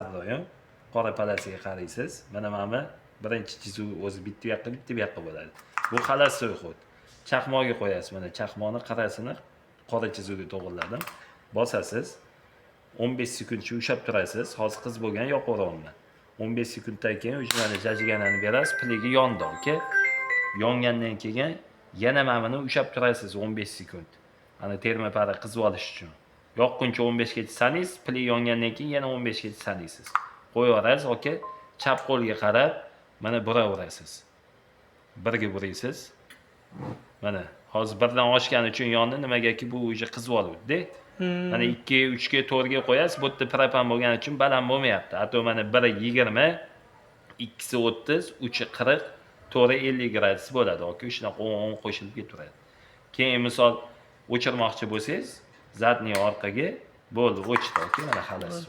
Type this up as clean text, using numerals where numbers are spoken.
Doim qora полоса ga qaraysiz. Mana bu birinchi chizuv o'zi bitta u yoqqa, bitta bu yoqqa bo'ladi. Bu холостой ход. Chaqmoqga qo'yasiz. Mana chaqmoqni qirasini qora chizuvga to'g'irladim. Bosasiz. 15 sekundcha ushlab turasiz. Hozir qiz bo'lgan, yoqaveryapman. 15 sekunddan keyin уже mana зажигание ni berasiz, piligi yondi, aka. Yongandan keyin yana mana buni ushlab turasiz 15 sekund. Ana термопара qizib olish uchun. Yoqquncha 15 gacha sanaysiz, pili yongandan keyin yana 15 gacha sanaysiz. Qo'yaverasiz, aka, chap qo'lga qarab mana buraverasiz. Birga buraysiz. Mana hozir birdan oshgani uchun yondi, nimagaki bu уже qizib oluvdi. Mana 2, 3 ga, 4 ga qo'yasiz, bu yerda propan bo'lgani uchun baland bo'lmayapti. А то mana biri 20, ikkisi 30, uchi 40, to'ri 50 gradus bo'ladi, aka, shunaqa 10 qo'shilib ketaveradi. Keyin misol o'chirmoqchi bo'lsangiz, задний orqaga bo'ldi, o'chdi, aka, mana, xolos.